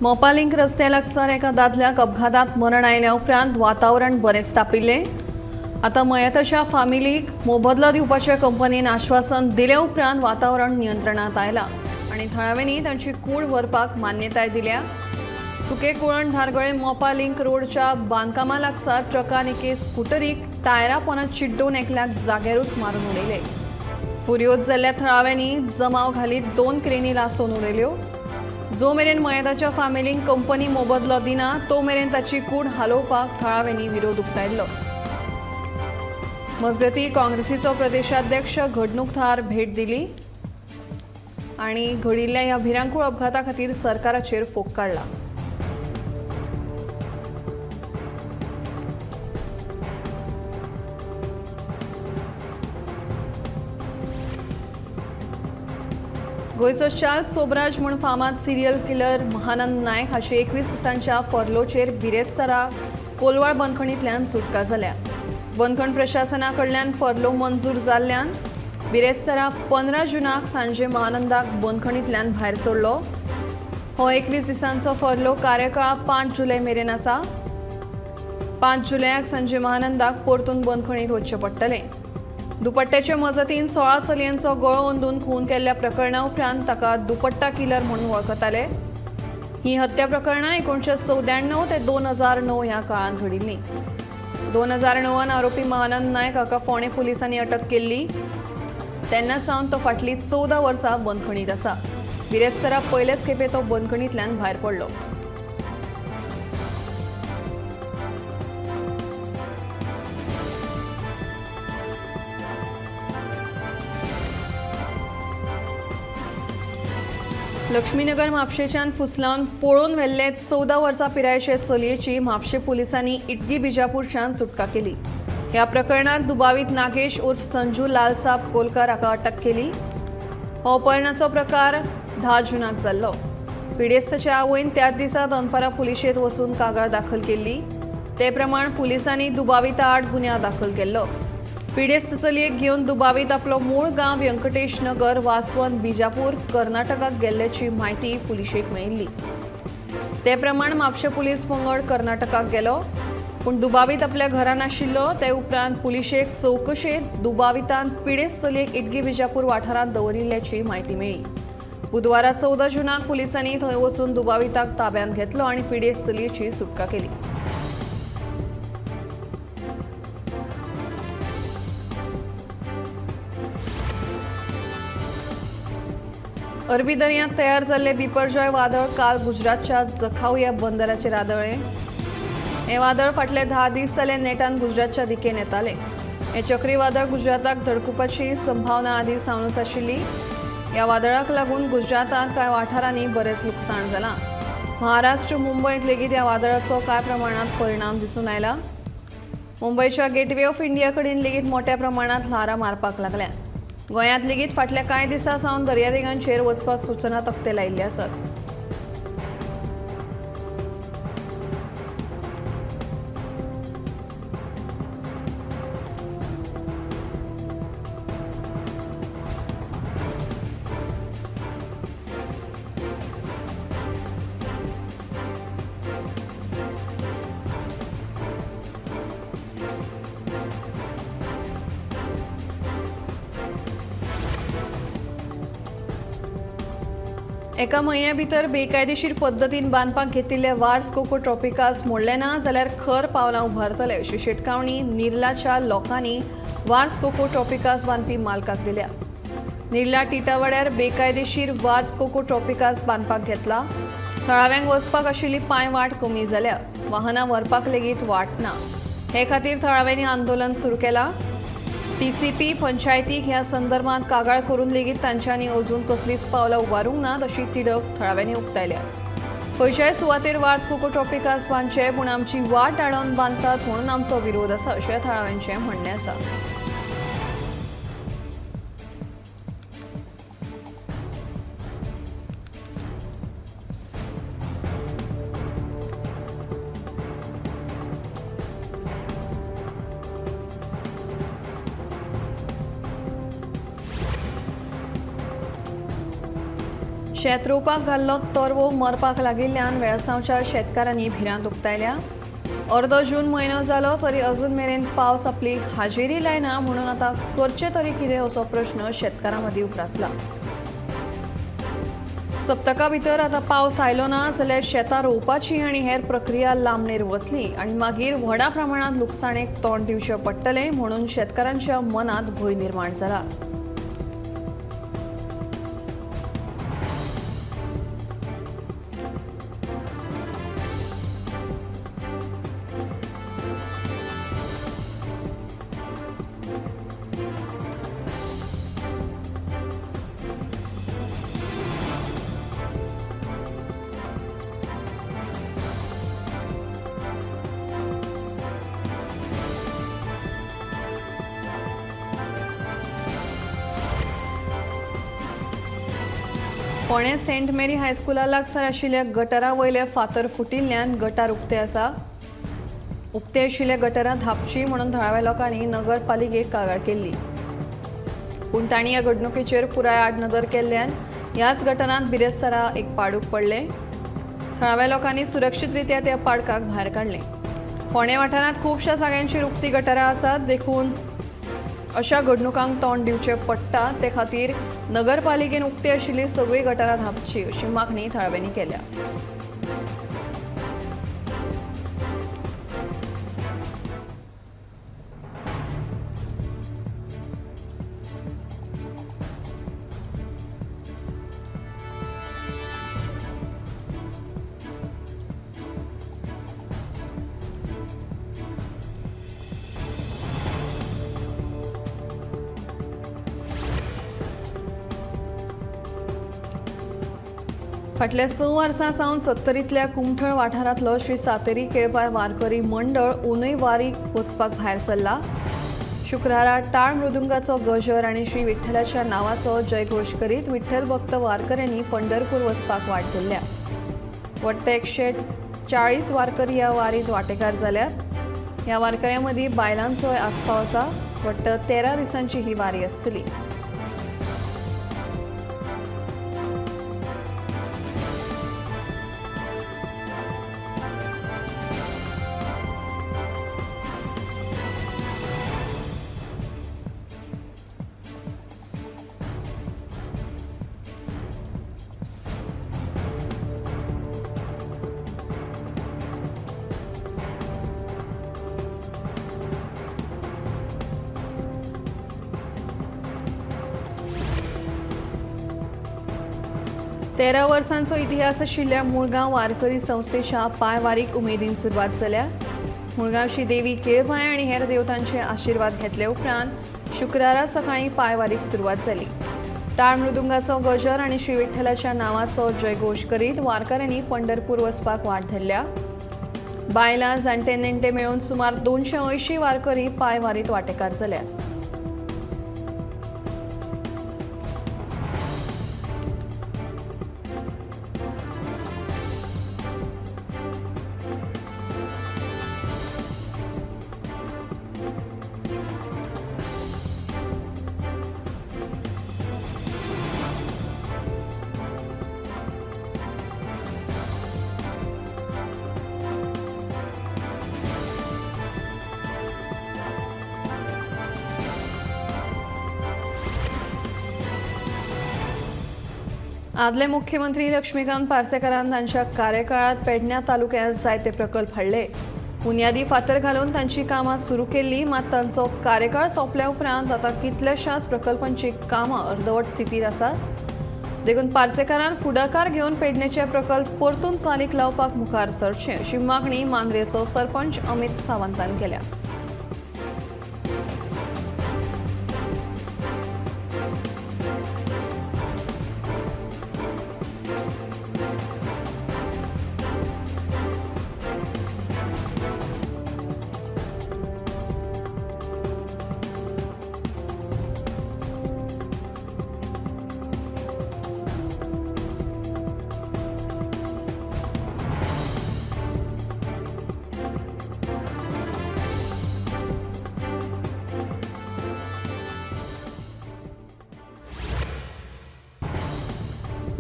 Mopa link रस्त्या लागसार एका दादल्याक अपघातांत मरण आयल्या उपरांत वातावरण बरेंच तापिल्लें. आतां मयताच्या फामिलीक मोबदलो दिवपाचें कंपनीन आश्वासन दिले उपरांत वातावरण नियंत्रणांत आयलां आनी थळाव्यांनी तांची कूड व्हरपाक मान्यताय दिल्या. सुके कुळण धारगळे मोपा लिंक रोडच्या बांदकामा लागसार ट्रकान एके स्कुटरीक टायरा पोंदा चिड्डून एकल्याक जाग्यारूच मारून उडयले. फुर्योज जाल्ल्या थळाव्यांनी जमाव घालीत 2 क्रेनी लासून उडयल्यो. जो मेरेन मयताच्या फामिलींक कंपनी मोबदलो दिना तो मेरेन ताची कूड हालोवपाक थळाव्यांनी विरोध उक्तायल्लो. मजगती काँग्रेसीचो प्रदेशाध्यक्ष घडणूक थळार भेट दिली आनी घडिल्ल्या ह्या भिरांकूळ अपघाता खातीर सरकाराचेर फोग काडला. गोंयचो चार्ल्स सोबराज म्हूण फामाद सिरियल किलर महानंद नायक हाची 21 दिसांच्या फर्लोचेर बिरेस्तारा कोलवाळ बंदखणींतल्यान सुटका जाल्या. बंदखण प्रशासना कडल्यान फर्लो मंजूर जाल्ल्यान बिरेस्तारा 15 जुनाक सांजे महानंदाक बंदखणींतल्यान भायर सोडलो. हो 21 दिसांचो फर्लो कार्यकाळ 5 जुलय मेरेन आसा. 5 जुलयाक सांजे महानंदाक परतून बंदखणींत वचचें पडटलें. दुपट्ट्याचे मजतीन 16 चलयांचो गळो अंदून खून केल्ल्या प्रकरणा उपरांत ताका दुपट्टा किलर म्हणून वळखताले. ही हत्या प्रकरणां 1994 ते 2009 ह्या काळांत घडिल्लीं. 2009 आरोपी महानंद नायक हाका फोंडें पुलिसांनी अटक केल्ली. तेन्ना सावन तो फाटलीं 14 वर्सां बंदखणींत आसा. बिरेस्तारा पयलेच खेपे तो बंदखणींतल्यान भायर पडलो. लक्ष्मीनगर म्हापशेच्यान फुसलावन पळोवन व्हेल्ले 14 वर्सां पिरायेचे चलयेची म्हापशे पुलिसांनी इटगी बिजापूरच्यान सुटका केली. ह्या प्रकरणांत दुबावीत नागेश उर्फ संजू लालसाब कोलकार हाका अटक केली. हो अपहरणाचो प्रकार 10 जुनाक जाल्लो. पिडेस्ताच्या आवयन त्याच दिसा दनपारां पुलिशेंत वचून कागाळ दाखल केल्ली. ते प्रमाण पुलिसांनी दुबाविता आड गुन्यांव दाखल केल्लो. पिडेस्त चलयेक घेवन दुबावीत आपलो मूळ गांव व्यंकटेश नगर वासवन बिजापूर कर्नाटकाक गेल्ल्याची म्हायती पुलिशेक मेळिल्ली. ते प्रमाण म्हापशें पुलीस पंगड कर्नाटकाक गेलो, पूण दुबावीत आपल्या घरा नाशिल्लो. ते उपरांत पुलिशेक चवकशेंत दुबावितान पिडेस्त चलयेक इटगी बिजापूर वाठारांत दवरिल्ल्याची म्हायती मेळ्ळी. बुधवारा 14 जुनाक पुलिसांनी थंय वचून दुबाविताक ताब्यांत घेतलो आनी पिडेस्त चलयेची सुटका केली. अरबी दर्यांत तयार जाल्लें बिपरजॉय वादळ काल गुजरातच्या जखाऊ ह्या बंदराचेर आदळ्ळें. हें वादळ फाटले 10 दीस जाले नेटान गुजरातच्या दिकेन येतालें. हें चक्रीवादळ गुजराताक धडकुपाची संभावना आदीं सावनूच आशिल्ली. ह्या वादळाक लागून गुजरातांत कांय वाठारांनी बरेंच लुकसाण जालां. महाराष्ट्र मुंबयत लेगीत ह्या वादळाचो कांय प्रमाणांत परिणाम दिसून आयला. मुंबयच्या गेटवे ऑफ इंडिया कडेन लेगीत मोठ्या प्रमाणांत ल्हारां मारपाक लागल्यात. गोंयांत लेगीत फाटल्या कांय दिसां सावन दर्यादेगांचेर वचपाक सूचना तकटे लायिल्ले आसात. एका म्हयन्या भितर बेकायदेशीर पद्दतीन बांदपाक घेतिल्ले वार्स कोको ट्रॉपिकास मोडले ना जाल्यार खर पावलां उबारतले अशी शिटकावणी निर्लाच्या लोकांनी वार्स कोको ट्रॉपिकास बांदपी मालकाक दिल्या. निर्ला टिटावाड्यार बेकायदेशीर वार्स कोको ट्रॉपिकास बांदपाक घेतला. थळाव्यांक वचपाक आशिल्ली पांयवाट कमी जाल्या. वाहनां व्हरपाक लेगीत वाट ना. हे खातीर थळाव्यांनी आंदोलन सुरू केलां. टीसीपी पंचायतीक ह्या संदर्भात कागाळ करून लेगीत तांच्यांनी अजून कसलीच पावलां उबारूंक ना अशी तिडक थळाव्यांनी उक्तायल्या. खंयच्याय सुवातेर वार्स कोको ट्रॉपिकास बांदचे पूण आमची वाट आडावन बांदतात म्हणून आमचो विरोध आसा अशें थळाव्यांचें म्हणणें आसा. शेत रोवपाक घाल्लो तरवो मरपाक लागिल्ल्यान वेळसांवच्या शेतकारांनी भिरांत उक्तायल्या. अर्दो जून म्हयनो जालो तरी अजून मेरेन पावस आपली हाजेरी लायना म्हणून आतां करचें तरी कितें असो प्रश्न शेतकारां मदीं उप्रासला. सप्तका भितर आतां पावस आयलो ना जाल्यार शेतां रोवपाची आनी हेर प्रक्रिया लांबणेर वतली आनी मागीर व्हडा प्रमाणांत लुकसाणेक तोंड दिवचें पडटलें म्हणून शेतकारांच्या मनांत भंय निर्माण जाला. फोंडें सेंट मेरी हायस्कुला लागसार आशिल्ल्या गटरा वयले फातर फुटिल्ल्यान गटार उक्ते आसा. उक्ते आशिल्ल्या गटरां धांपची म्हणून थळाव्या लोकांनी नगरपालिकेक कागाळ केल्ली, पूण तांणी ह्या घडणुकेचेर पुराय आडनदर केल्ल्यान ह्याच गटरांत बिरेस्तारा एक पाडूक पडलें. थळाव्या लोकांनी सुरक्षीत रित्या त्या पाडकाक भायर काडलें. फोंडें वाठारांत खुबश्या जाग्यांचेर उक्ती गटरां आसात, देखून अशा घडणुकांक तोंड दिवचें पडटा. ते खातीर नगरपालिकेन उक्ती आशिल्ली सगळीं गटारां धांपची अशी मागणी थळाव्यांनी केल्या. फाटल्या 6 वर्सां सावन सत्तरींतल्या कुमठळ वाठारांतलो श्री सातेरी केळबाय वारकरी मंडळ ओनूय वारीक वचपाक भायर सरला. शुक्रारा टाळ मृदुंगाचो गजर आनी श्री विठ्ठलाच्या नांवाचो जयघोश करीत विठ्ठल भक्त वारकऱ्यांनी पंढरपूर वचपाक वाट धरल्या. वट्ट 140 वारकरी ह्या वारींत वांटेकार जाल्यात. ह्या वारकऱ्यां मदीं बायलांचोय आस्पाव आसा. वट्ट 13 दिसांची ही वारी आसतली. तेरा वर्सांचो इतिहास आशिल्ल्या मुळगांव वारकरी संस्थेच्या पांयवारीक उमेदीन सुरवात जाल्या. मुळगांवची देवी केळबाय आनी हेर देवतांचे आशिर्वाद घेतले उपरांत शुक्रारा सकाळीं पांयवारीक सुरवात जाली. टाळ मृदुंगाचो गजर आनी श्री विठ्ठलाच्या नांवाचो जयघोश करीत वारकऱ्यांनी पंढरपूर वचपाक वाट धरल्या. बायलां जाणटे नेणटे मेळून सुमार 280 वारकरी पांयवारीत वांटेकार जाल्यात. आदले मुख्यमंत्री लक्ष्मीकांत पार्सेकारान तांच्या कार्यकाळात पेडण्या तालुक्यांत जायते प्रकल्प हाडले. बुन्यादी फातर घालून तांची कामां सुरू केल्ली, मात तांचो कार्यकाळ सोंपल्या उपरांत आतां कितल्याशाच प्रकल्पांची कामां अर्दवट स्थितींत आसात. देखून पार्सेकारान फुडाकार घेवन पेडणेचे प्रकल्प परतून चालीक लावपाक मुखार सरचें अशी मागणी मांद्रेचो सरपंच अमित सावंतान केल्या.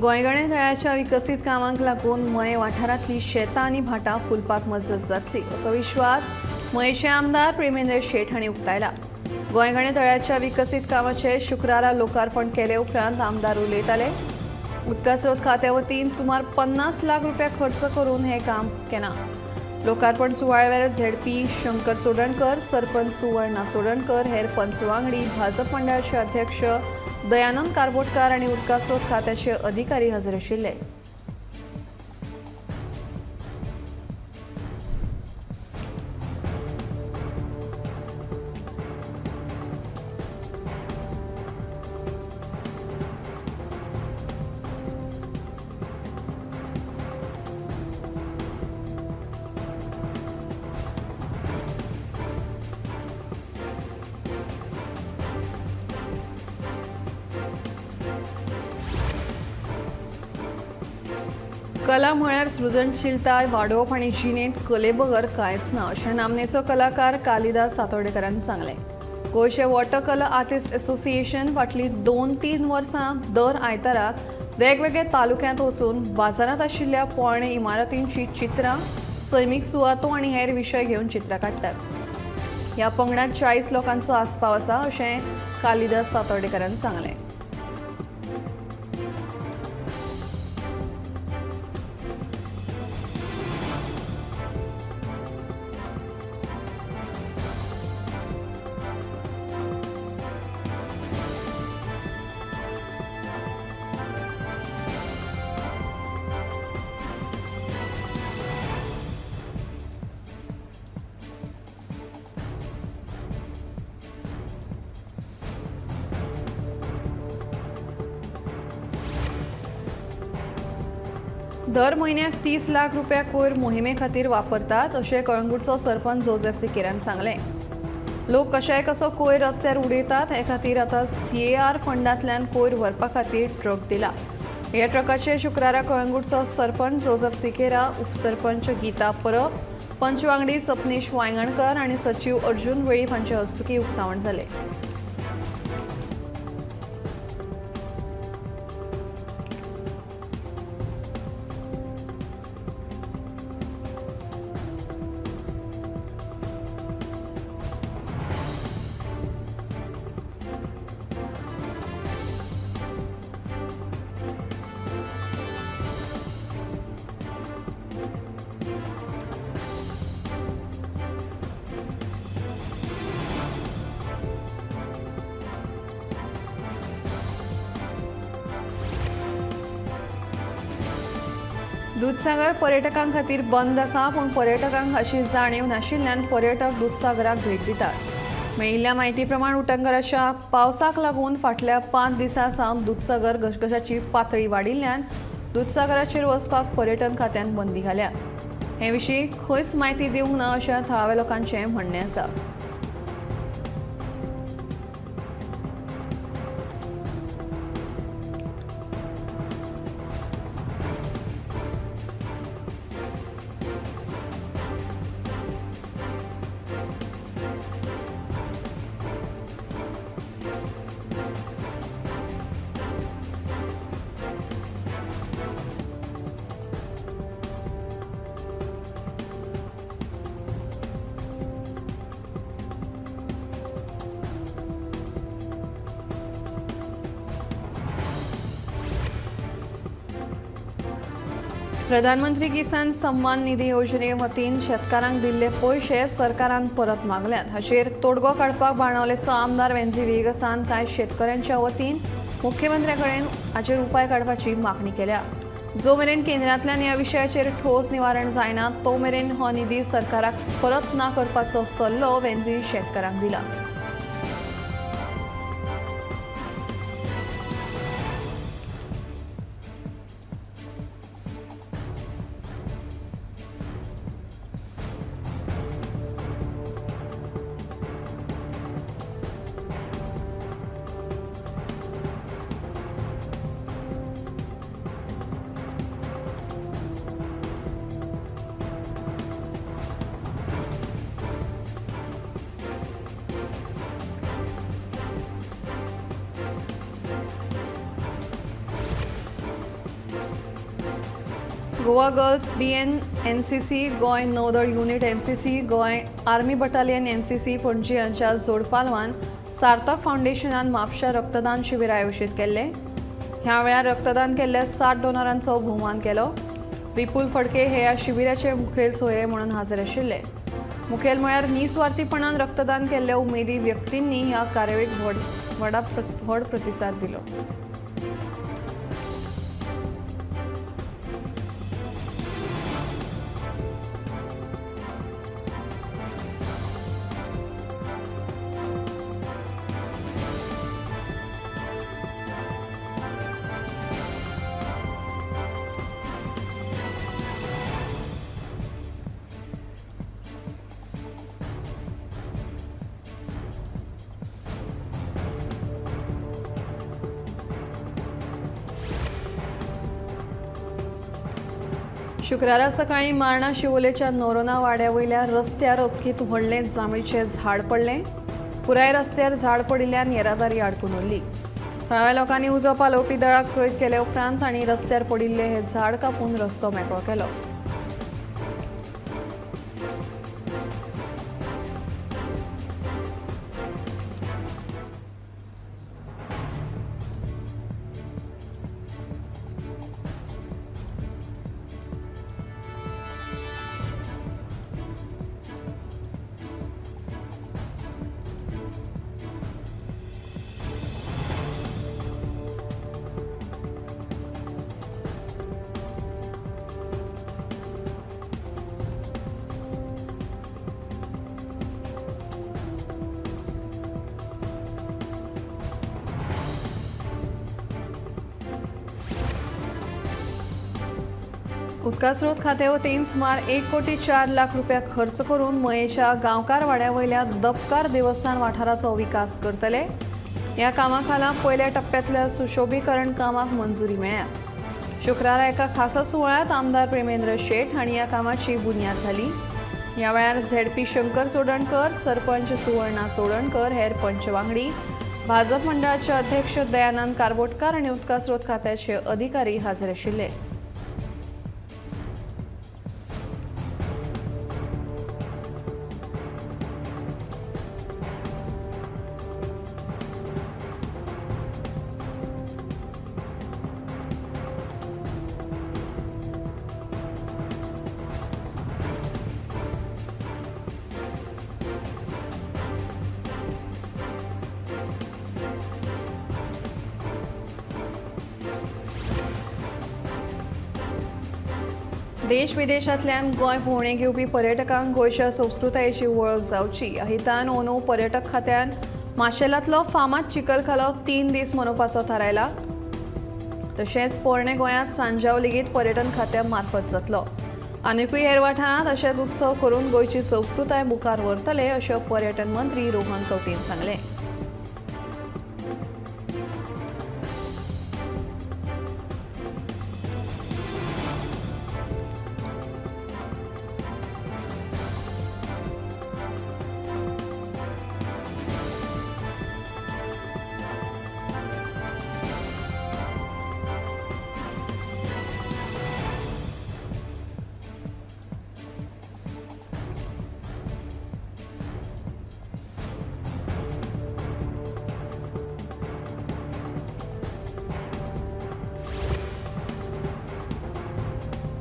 गोंयगणे तळ्याच्या विकसीत कामांक लागून मये वाठारांतली शेतां आनी भाटां फुलपाक मजत जातली असो विश्वास मयेचे आमदार प्रेमेंद्र शेट हांणी उक्तायला. गोंयगणे तळ्याच्या विकसीत कामाचें शुक्रारा लोकार्पण केले उपरांत आमदार उलयताले. उदका स्रोत खात्या वतीन सुमार 50 लाख रुपया खर्च करून हें काम केलां. लोकार्पण सुवाळ्या झेडपी शंकर चोडणकर, सरपंच सुवर्णा चोडणकर, हेर पंच वांगडी, भाजप मंडळाचे अध्यक्ष दयानंद कारबोटकार आनी उदका स्रोत खात्याचे अधिकारी हजर आशिल्ले. कला म्हळ्यार सृजनशीलताय वाडोवप आनी जिणेंत कले बगर कांयच ना अशें नामनेचो कलाकार कालिदास सातोर्डेकरान सांगलें. गोंयचे वॉटर कलर आर्टिस्ट असोसिएशन फाटलीं 2-3 वर्सां दर आयताराक वेगवेगळ्या तालुक्यांत वचून बाजारांत आशिल्ल्या पोरणे इमारतींची चित्रां, सैमीक सुवातो आनी हेर विशय घेवन चित्रां काडटात. ह्या पंगडांत 40 लोकांचो आस्पाव आसा अशें कालिदास सातोर्डेकरान सांगलें. दर म्हयन्याक 30 लाख रुपया कोयर मोहिमे खातीर वापरतात अशें कळंगूटचो सरपंच जोसेफ सिकेरान सांगलें. लोक कशाय कसो कोयर रस्त्यार उडयतात हे खातीर आतां सीएआर फंडांतल्यान कोयर व्हरपा खातीर ट्रक दिला. ह्या ट्रकाचेर शुक्रारा कळंगूटचो सरपंच जोसेफ सिकेरा, उपसरपंच गीता परब, पंच वांगडी सपनेश वायंगणकर आनी सचीव अर्जुन वेळीप हांचे हस्तुकीं उक्तावण जालें. दुधसागर पर्यटकां खातीर बंद आसा, पूण पर्यटकांक अशी जाणीव नाशिल्ल्यान पर्यटक दुधसागराक भेट दितात. मेळिल्ल्या म्हायती प्रमाण उटंगराच्या पावसाक लागून फाटल्या 5 दिसां सावन दुधसागर घसघशाची पातळी वाडिल्ल्यान दुधसागराचेर वचपाक पर्यटन खात्यान बंदी घाल्या. हे विशीं खंयच म्हायती दिवंक ना अशें थळाव्या लोकांचें म्हणणें आसा. प्रधानमंत्री किसान सम्मान निधी योजने वतीन शेतकारांक दिल्ले पयशे सरकारान परत मागल्यात. हाचेर तोडगो काडपाक बाणावलेचो आमदार वेन्झी व्हिएगसान कांय शेतकऱ्यांच्या वतीन मुख्यमंत्र्या कडेन हाचेर उपाय काडपाची मागणी केल्या. जो मेरेन केंद्रांतल्यान ह्या विशयाचेर ठोस निवारण जायना तो मेरेन हो निधी सरकाराक परत ना करपाचो सल्लो वेन्झी शेतकारांक दिला. Goa girls BN NCC, Goa नौदळ unit NCC, Goa army battalion NCC Panaji हांच्या जोडपालवान सार्थक फावंडेशनान म्हापशा रक्तदान शिबीर आयोजीत केल्लें. ह्या वेळार रक्तदान केल्ल्या 60 डोनरांचो भोवमान केलो. विपुल फडके हे ह्या शिबिराचे मुखेल सोयरे म्हणून हाजीर आशिल्ले. मुखेल म्हळ्यार निस्वार्थीपणान रक्तदान केल्ल्या उमेदी व्यक्तींनी ह्या कार्यावळीक व्हड प्रतिसाद दिलो. शुक्रारा सकाळी मार्णा शिवोलेच्या नोरोना वाड्या वयल्या रस्त्यार अचकीत व्हडलें जांबळीचें झाड पडलें. पुराय रस्त्यार झाड पडिल्ल्यान येरादारी आडकून उरली. थळाव्या लोकांनी उजो पालोवपी दळाक कळीत केले उपरांत तांणी रस्त्यार पडिल्लें हें झाड कापून रस्तो मेकळो केलो. उदकास्रोत खात्या वतीन सुमार 1,04,00,000 रुपया खर्च करून मयेच्या गांवकार वाड्या वयल्या दबकार देवस्थान वाठाराचो विकास करतले. ह्या कामा खाला पयल्या टप्प्यांतल्या सुशोभीकरण कामाक मंजुरी मेळ्ळ्या. शुक्रारा एका खासा सुवाळ्यांत आमदार प्रेमेंद्र शेट हांणी ह्या कामाची बुन्याद घाली. ह्या वेळार झेडपी शंकर चोडणकर, सरपंच सुवर्णा चोडणकर, हेर पंच वांगडी, भाजप मंडळाचे अध्यक्ष दयानंद कारबोटकार आनी उदकास्रोत खात्याचे अधिकारी हाजीर आशिल्ले. देश विदेशांतल्यान गोंय भोंवडेक घेवपी पर्यटकांक गोंयच्या संस्कृतायेची वळख जावची ह्या हितान अंदू पर्यटक खात्यान माशेलांतलो फामाद चिखलकालो 3 दीस मनोवपाचो थारायला. तशेंच पोरणे गोंयांत सांजाव लेगीत पर्यटन खात्या मार्फत जातलो. आनिकूय हेर वाठारांत अशेच उत्सव करून गोंयची संस्कृताय मुखार व्हरतले अशें पर्यटन मंत्री रोहन खंवटेन सांगलें.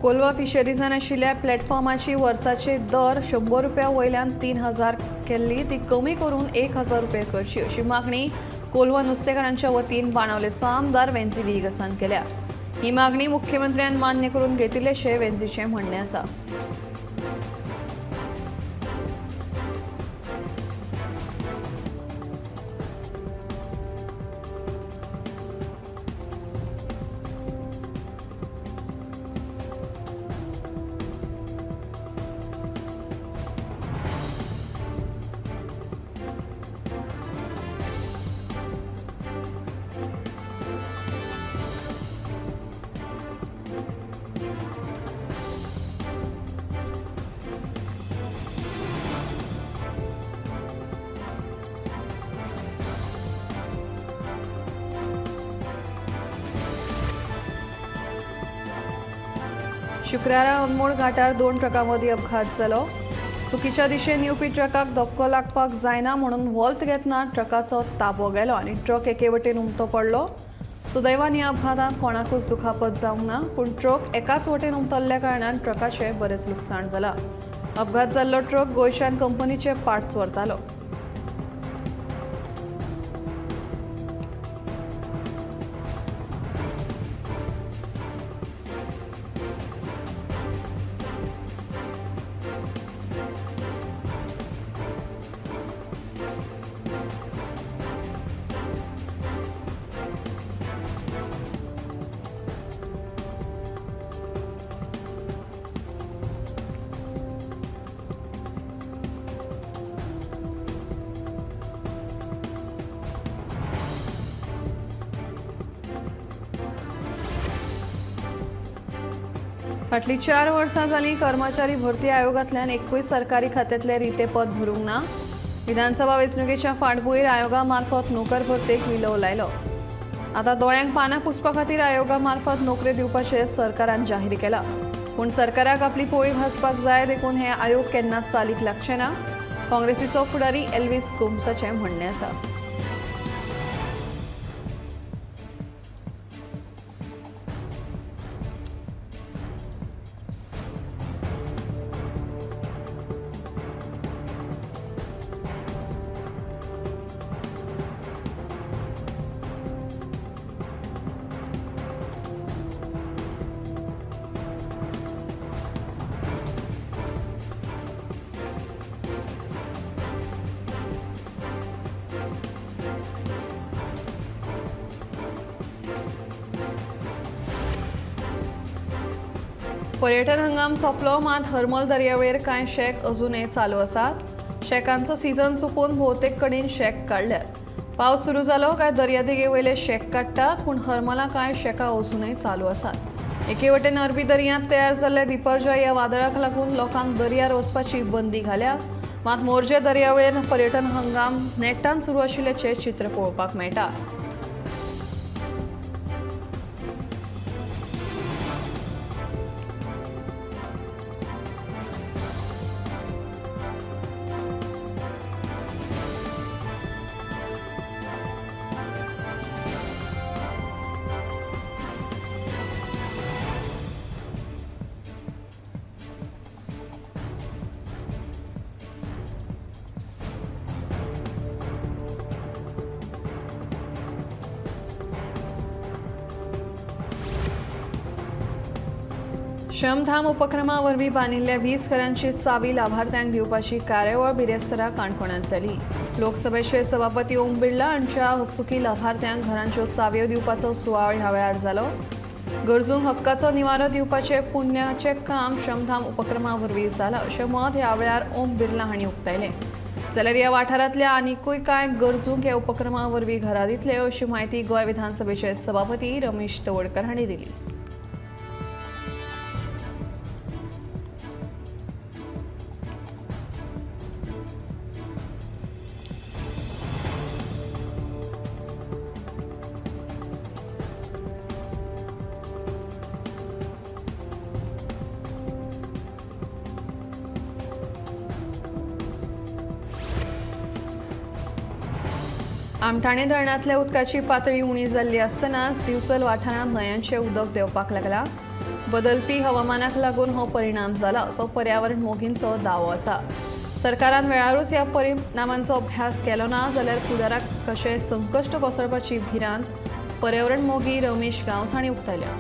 कोलवा फिशरीजान आशिल्ल्या प्लॅटफॉर्माची वर्साचे दर 100 रुपया वयल्यान 3000 केल्ली ती कमी करून 1000 रुपया करची अशी मागणी कोलवा नुस्तेकारांच्या वतीन बाणावलेचो आमदार वेंझी व्हिएगसान केल्या. ही मागणी मुख्यमंत्र्यान मान्य करून घेतिल्ल्याचें वेंझीचें म्हणणें आसा. शुक्रारा अनमोड घाटार 2 ट्रकां मदीं अपघात जालो. चुकीच्या दिशेन येवपी ट्रकाक धपको लागपाक जायना म्हणून वॉल्त घेतना ट्रकाचो ताबो गेलो आनी ट्रक एके वटेन उमतो पडलो. सुदैवान ह्या अपघातांत कोणाकूच दुखापत जावंक ना, पूण ट्रक एकाच वटेन उमतल्ल्या कारणान ट्रकाचें बरेंच लुकसाण जालां. अपघात जाल्लो ट्रक गोंयच्यान कंपनीचे पार्ट्स व्हरतालो. फाटलीं 4 वर्सां जालीं कर्मचारी भरती आयोगांतल्यान एकूय सरकारी खात्यांतलें रितें पद भरूंक ना. विधानसभा वेंचणुकेच्या फाटभूंयेर आयोगा मार्फत नोकर भरतेक विलोव लायलो. आतां दोळ्यांक पानां पुसपा खातीर आयोगा मार्फत नोकऱ्यो दिवपाचें सरकारान जाहीर केलां. पूण सरकाराक आपली पोळी भाजपाक जाय देखून हें आयोग केन्नाच चालीक लागचें ना, काँग्रेसीचो फुडारी एल्वीस गोम्साचें म्हणणें आसा. पर्यटन हंगाम सोंपलो मात हरमल दर्यावेळेर कांय शॅक अजूनय चालू आसात. शॅकांचो सीझन सोंपून भोवतेक कडेन शॅक काडल्यात. पावस सुरू जालो काय दर्यादेगे वयले शॅक काडटात, पूण हरमला कांय शॅकां अजूनय चालू आसात. एके वटेन अरबी दर्यांत तयार जाल्ल्या बिपरजॉय ह्या वादळाक लागून लोकांक दर्यार वचपाची बंदी घाल्या. मात मोरजे दर्यावेळेर पर्यटन हंगाम नेटान सुरू आशिल्ल्याचें चित्र पळोवपाक मेळटा. श्रमधाम उपक्रमा वरवीं बांदिल्ल्या 20 घरांची चावी लाभार्थ्यांक दिवपाची कार्यावळ बिरेस्तारा काणकोणांत जाली. लोकसभेचे सभापती ओम बिर्ला हांच्या हस्तुकीं लाभार्थ्यांक घरांच्यो चावयो दिवपाचो सुवाळो ह्या वेळार जालो. गरजूंक हक्काचो निवारो दिवपाचें पुण्याचें काम श्रमधाम उपक्रमा वरवीं जालां अशें मत ह्या वेळार ओम बिर्ला हांणी उक्तायलें. जाल्यार ह्या वाठारांतल्या आनिकूय कांय गरजूंक ह्या उपक्रमा वरवीं घरां दितले अशी म्हायती गोंय विधानसभेचे सभापती रमेश तवडकर हांणी दिली. आमठाणे धरणांतल्या उदकाची पातळी उणी जाल्ली आसतनाच दिवचल वाठारांत न्हंयांचें उदक देंवपाक लागलां. बदलपी हवामानाक लागून हो परिणाम जाला असो पर्यावरण मोगींचो दावो आसा. सरकारान वेळारूच ह्या परिणामांचो अभ्यास केलो ना जाल्यार फुडाराक कशें संकश्ट कोसळपाची भिरांत पर्यावरण मोगी रमेश गांवस हांणी उक्तायल्या.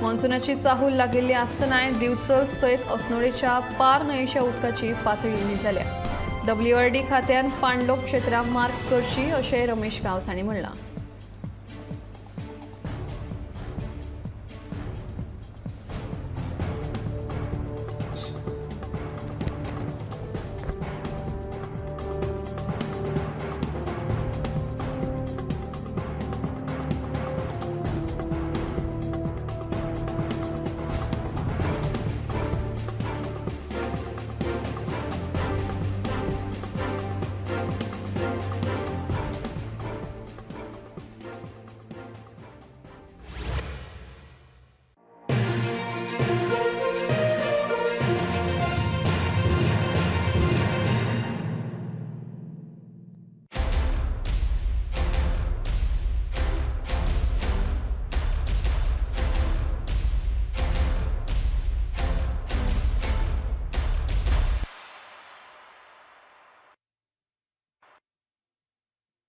मॉन्सुनाची चाहूल लागिल्ली आसतनाय दिवचल सयत अस्नोडेच्या पार न्हंयेच्या उदकाची पातळी उणी जाल्या. WRD खात्यान पाणलोट क्षेत्रां मार्क करची अशें रमेश गांवस हांणी म्हणलां.